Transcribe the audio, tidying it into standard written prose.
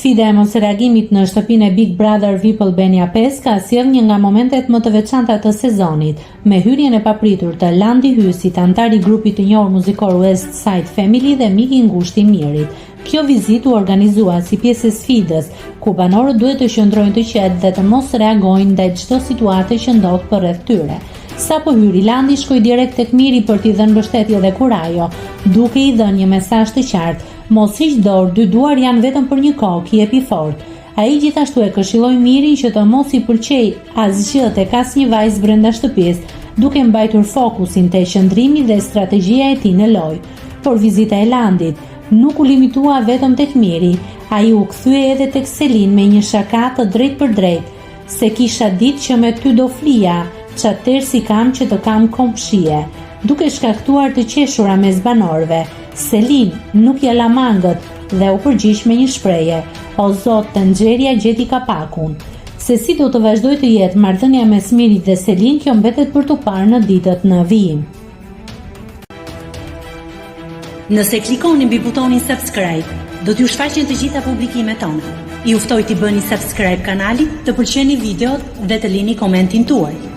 Sfida e mosreagimit në shtëpinë e Big Brother VIP Albania 5 ka sjellë një nga momentet më të veçanta të sezonit, me hyrjen e papritur të Landi Hysit, anëtar i grupit të njohur muzikor West Side Family dhe mik i ngushtë i Mirit. Kjo vizitë u organizua si pjesë e sfidës, ku banorët duhet të qëndrojnë të qetë dhe të mos reagojnë ndaj çdo situate që ndodh përreth tyre. Sapo hyri, Landi shkoi direkt tek Miri për t'i dhënë mbështetje dhe kurajo, duke i dhënë një mesazh të qartë, Mos hiq dorë, dy duar janë vetëm për një kokë, jepi fort. Ai gjithashtu e këshilloi Mirin që të mos i pëlqejë asgjë tek asnjë vajzë brenda shtëpisë, duke mbajtur fokusin te qëndrimi dhe strategjia e tij në lojë. Por vizita e Landit nuk u limitua vetëm tek Miri, ai u kthye edhe tek Selin me një shaka të drejtpërdrejtë, S'e kisha ditë që me ty do flija, ça tersi kam që të kam komshie. Duke shkaktuar të qeshura mes banorëve, Selin nuk ia la mangët dhe u përgjigj me një shprehje, O Zot, tenxherja gjeti kapakun. Se si do të vazhdojë të jetë marrëdhënia mes Mirit dhe Selin, kjo mbetet për t'u parë në ditët në vijim. Nëse klikoni mbi butonin subscribe, do t'ju shfaqen të gjitha publikimet tona. Ju ftoj t'i bëni subscribe kanalit, të pëlqeni videot dhe të lini komentin tuaj.